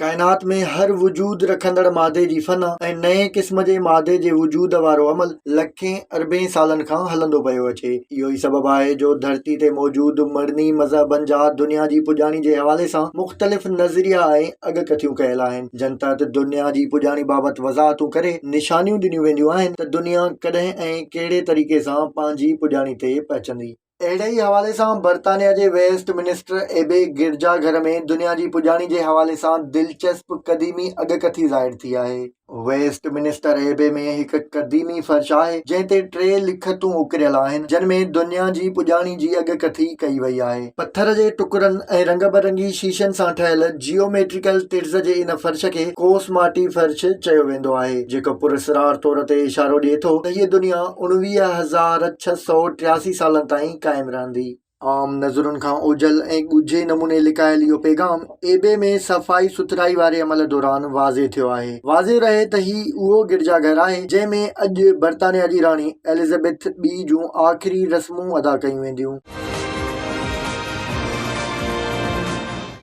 ڪائنات ۾ هر وجود رکندڙ مادي جي فنا ۽ نئين قسم جي مادي جي وجود وارو عمل لکين اربين سالن کان هلندو پيو اچي. اهو ئي سبب آهي جو ڌرتي تي موجود مڙني مذهبن جا دنيا جي پڄاڻي جي حوالي سان مختلف نظريا ۽ اڳڪٿيون ڪيل آهن، جن تحت دنيا جي پڄاڻي بابت وضاحتون ڪري نشانيون ڏنيون وينديون آهن ته دنيا ڪڏهن ۽ ڪهڙي طريقي سان پنهنجي پڄاڻي تي پهچندي. اهڙي ئي حوالي سان برطانيا جي ويسٽ منسٽر ايبي گرجا گهر ۾ دنيا جي پڄاڻي جي حوالي سان دلچسپ قديمي اڳڪٿي ظاهر ٿي آهي. ويسٽ منسٽر ايبي ۾ هڪ قديمي فرش آهي، جنهن تي ٽي لکتون اڪريل آهن، جن ۾ دنيا جي پڄاڻي جي اڳڪٿي ڪئي وئي آهي. پٿر جي ٽڪرن ۽ رنگ برنگي شيشن سان ٺهيل جيوميٽريڪل طرز جي ان فرش کي ڪوسماٽي فرش چيو ويندو آهي، جيڪو پراسرار طور تي اشارو ڏئي ٿو ته هيء دنيا 29683 سالن تائين قائم رهندي. عام نظرن کان اوجهل ۽ ڳجهي نموني لڪايل اهو پيغام ايبي ۾ صفائي سٿرائي واري عمل دوران واضح ٿيو آهي. واضح رهي ته هي اهو گرجا گهر آهي جنهن ۾ اڄ برطانيا جي راڻي ايلزبيٿ ٻي جون آخري رسمون ادا ڪيون وينديون.